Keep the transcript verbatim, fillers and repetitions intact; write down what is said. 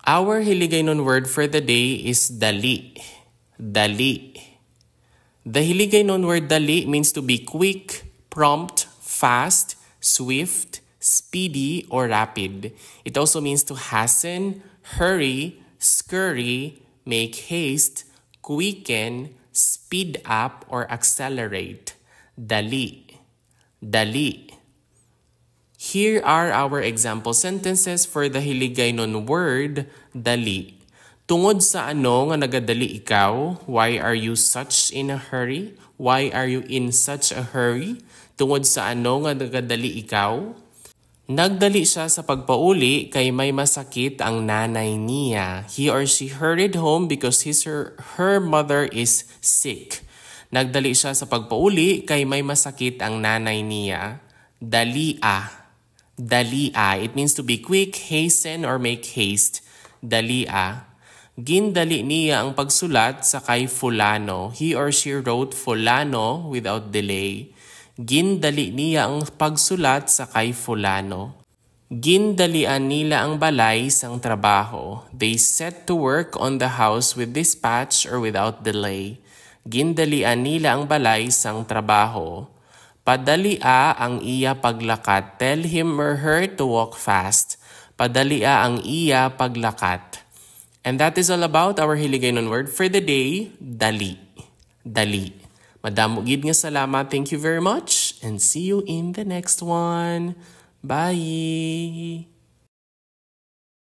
Our Hiligaynon word for the day is dali. Dali. The Hiligaynon word dali means to be quick, prompt, fast, swift, speedy, or rapid. It also means to hasten, hurry, scurry, make haste, quicken, speed up, or accelerate. Dali. Dali. Here are our example sentences for the Hiligaynon word dali. Tungod sa ano nga nagadali ikaw? Why are you such in a hurry? Why are you in such a hurry? Tungod sa ano nga nagadali ikaw? Nagdali siya sa pagpauli kay may masakit ang nanay niya. He or she hurried home because his or her mother is sick. Nagdali siya sa pagpauli kay may masakit ang nanay niya. Dalia. Dalia. It means to be quick, hasten, or make haste. Dalia. Gindali niya ang pagsulat sa kay fulano. He or she wrote fulano without delay. Gindali niya ang pagsulat sa kay fulano. Gindalian nila ang balay sang trabaho. They set to work on the house with dispatch or without delay. Gindalian nila ang balay sang trabaho. Padalia ang iya paglakat. Tell him or her to walk fast. Padalia ang iya paglakat. And that is all about our Hiligaynon word for the day, dali. Dali. Madamo gid nga salamat. Thank you very much and see you in the next one. Bye!